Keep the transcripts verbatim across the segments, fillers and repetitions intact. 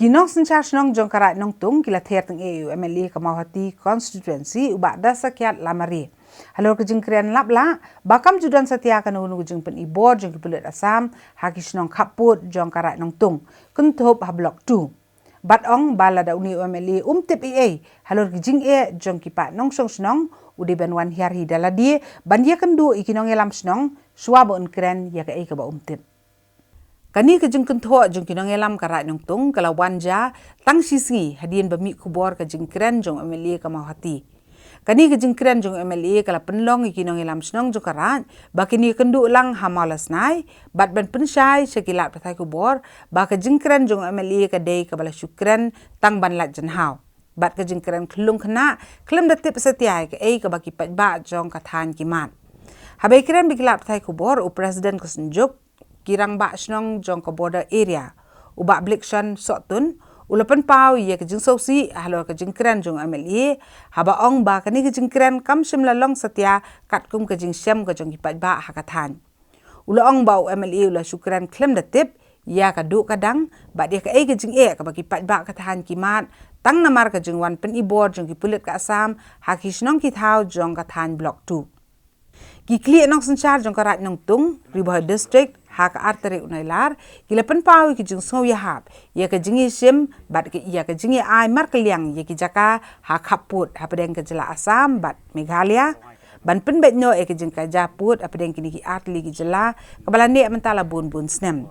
Ki nongsynshar shnong jong ka Raid Nongtung ki la ther tyngeh ïa u M L A ka Mawhati constituency u Bah Dasakhiat Lamare halor ka jingkren lap lah ba kam ju don satia kano kano ka jingpynibor jong ki pulit Assam ha ki shnong khappud jong ka Raid Nongtung, kynthup ha Block two. Bad ong ba lada une u M L A um tip ei ei halor ki jingeh jong ki paid nongshong shnong, u dei ban wan hiar hi da lade ban ïakynduh ïa ki nongïalam shnong shuwa ba un kren ïa kaei kaba um tip. Kane ka jingkynthoh jong ki nongïalam ka Raid Nongtung ka la wan ja tang shi sngi hadien ba mih khubor ka jingkren jong u M L A ka Mawhati. Kane ka jingkren jong u M L A ka la pynlong ïa ki nongïalam shnong jong ka Raid ba kin ïakynduh lang ha Mawlasnai bad ban pynshai sha ki lad pathai khubor ba ka jingkren jong u M L A ka dei kaba la shu kren tang ban lait jynhaw. Bad ka jingkren khyllung khynnah khlem da tip satia ïa kaei kaba ki paidbah jong ka thaiñ ki mad. Haba ïakren bad ki lad pathai khubor, u President ka Synjuk ki rangbah shnong jong ka Border Area, u Bah Blikshon Sohtun, u la pynpaw ïa ka jingsngewsih halor ka jingkren jong u M L A, haba ong ba kane ka jingkren kam shym la long satia katkum ka jingshem ka jong ki paidbah ha ka thaiñ. U la ong ba u M L A u la shu kren khlem da tip ïa ka duh ka dang bad ïa kaei ka jingeh kaba ki paidbah ka thaiñ ki mad, tang namar ka jingwan pynibor jong ki pulit ka Assam ha ki shnong ki thaw jong ka thaiñ Block two. Ki khlieh nongsynshar jong ka Raid Nongtung, Ri Bhoi District, ha ka ar tarik u Nailar, ki la pynpaw ïa ki jingsngew ïahap ïa ka jingïashim bad ka, ïa ka jingïa-ai markylliang ïa ki jaka ha khappud hapdeng ka jylla Assam bad Meghalaya, ban pynbeit noh ïa ka jingkajia pud hapdeng kine ki ar tylli ki jylla kaba la neh mynta la bun bun snem.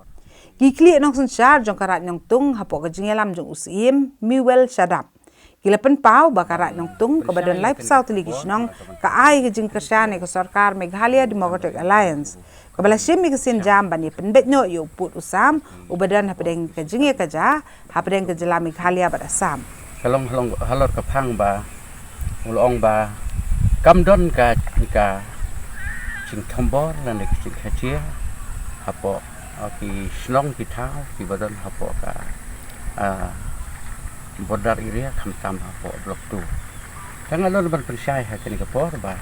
Ki khlieh nongsynshar jong ka Raid Nongtung hapoh ka jingïalam jong u Syiem Mewel Shadap, ki la pynpaw ba ka Raid Nongtung kaba don laiphew saw tylli ki shnong ka ai ka jingkyrshan ïa ka sorkar Meghalaya Democratic Alliance kaba la shim ïa ka sienjam ban ïa pynbeit noh ïa u pud u sam uba don hapdeng ka jingïakajia hapdeng ka jylla Meghalaya bad Assam. Ka long, ka long halor ka phang ba u la ong ba kam don ka, ka jingthombor lane ka jingkhajia hapoh, ah, ki shnong ki thaw kiba don hapoh ka, ah, border area, khamtam hapoh Block two. Te nga don ban pynshai ha kane ka por ba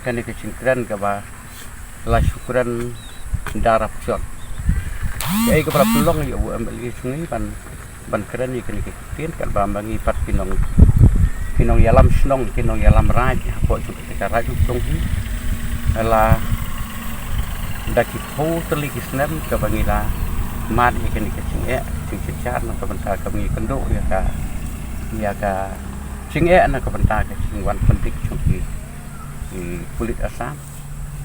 kane ka jingkren kaba la shu kren da rapjot. Kaei kaba la pynlong ïa u M L A jong ngi ban, ban kren ïa kane ka ktien katba ma ngi pat ki nong, ki nongïalam shnong, ki nongïalam raid hapoh jong kane ka Raid Nongtung hi, la da ki phew tylli ki snem kaba ngi la mad ïa kane ka jingeh jingsynshar na ka bynta kaba ngi kynduh ïa ka, ïa ka jingeh na ka bynta ka jingwan pyndik jong ki, ki pulit Assam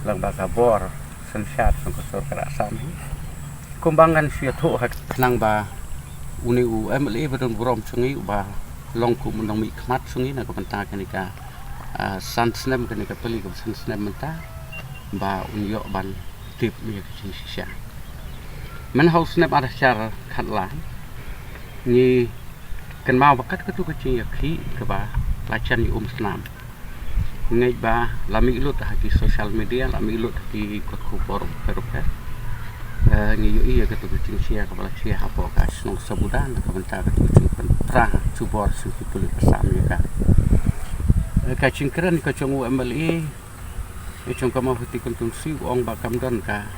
lyngba ka bor synshar jong ka sorkar Assam hi. Kumba ngan shu ïathuh ha khnang ba une u M L A ba don burom jong ngi uba long kum u nongmihkhmat jong ngi na ka bynta kane ka, ah, san snem, kane ka pali kaba san snem mynta ba un ïoh ban tip ïa ka jingshisha. Mynta ha u snem ar hajar khatlai ngi kynmaw ba kat katu ka jingïakhih kaba la jan ïa um snam. Ngeit ba la mih lut ha ki social media, la mih lut ha ki kot khubor pher pher. Eh, ngi ïohi ïa katu ka jingshare kaba la share hapoh ka shnong Sabuda na ka bynta katu ka jingpynpra jubor sha ki pulit Assam ïa ka. Eh, ka jingkren ka jong u M L A, eh, jong ka Mawhati constituency u ong ba kam don ka,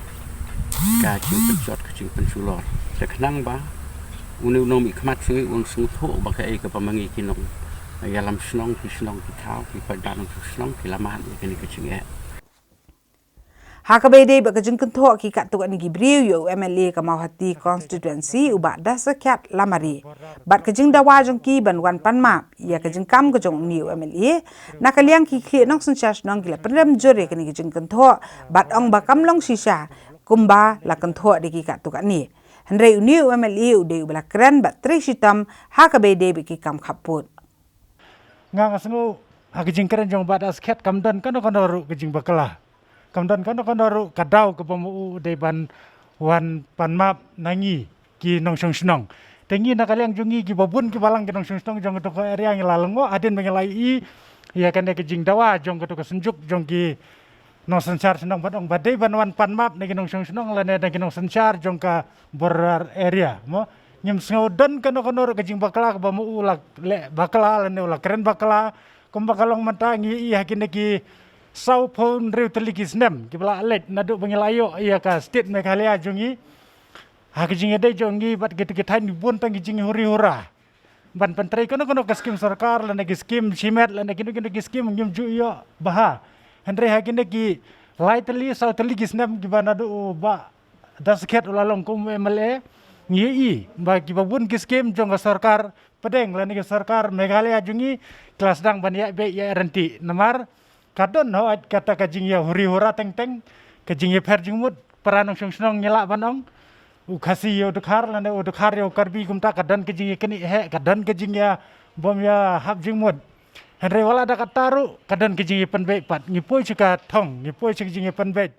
ka jingpynjot ka jingpynjulor. Te khnang ba une u nongmihkhmat jong ngi un sngewthuh ba kaei kaba ma ngi ki nongïalam shnong, ki shnong ki thaw, ki paidbah nongshong shnong ki la mad ïa kane ka jingeh. Ha kaba ïadei bad ka jingkynthoh ki katto katne ki briew ïa u M L A ka Mawhati constituency u Bah Dasakhiat Lamare bad ka jingdawa jong ki ban wan pan map ïa ka jingkam ka jong une u M L A, na ka liang ki khlieh nongsynshar shnong ki la pynrem jur ïa kane ka jingkynthoh bad ong ba kam long shisha kumba la kynthoh da ki katto katne. Hynrei une u M L A u dei uba la kren bad trei shitom ha kaba ïadei bad ki kam khappud. Nga, nga sngew ha ka jingkren jong Bah Dasakhiat kam don kano kano ruh ka jingbakla. Kam don kano kano ruh ka daw kaba ma u u dei ban wan pan map na ngi ki nongshong shnong. Te ngi na ka liang jong ngi kiba bun kiba lang ki nongshong shnong jong katu ka area ngi la lyngngoh hadien ba ngi la ïohi ïa kane ka jingdawa jong katu ka synjuk jong ki nongsynshar shnong ban ong ba dei ban wan pan map na ki nongshong shnong lane na ki nongsynshar jong ka border area mo. Ngim sngew don kano kano ruh ka jingbakla kaba ma u la leh bakla lane u la kren bakla. Kumba ka long mynta ngi ïohi ha kine ki saw phew hynriew tylli ki snem kiba la leit naduh ba ngi la ïoh ïa ka state Meghalaya jong ngi. Ha ka jingïadei jong ngi bad kita ki thaiñ, ngi bun tang ki jinghuri hura ban pyntrei kano kano ka skim sorkar lane ki skim shimet lane kino kino ki skim ngim ju ïoh bha. Hynrei ha kine ki lai tylli saw tylli ki snem kiba naduh u Bah Dasakhiat u la long kum u M L A, ngi ïohi ba kiba bun ki skim jong ka sorkar pdeng lane ka sorkar Meghalaya jong ngi ki la sdang ban ïaid beit ïaid ryntih. Namar ka don hooid kata ka jingïahuri hura teng teng, ka jingïapher jingmut para nongshong shnong, ngi lah ban ong. U Khasi ïa u Dkhar lane u Dkhar ïa u Karbi, kumta ka don ka jingïaknieh, ka don ka jingïabym ïahap jingmut. Hynrei wat la da kata ruh ka don ka jingïapynbeit pat. Ngi poi sha ka thong, ngi poi sha ka jingïapynbeit.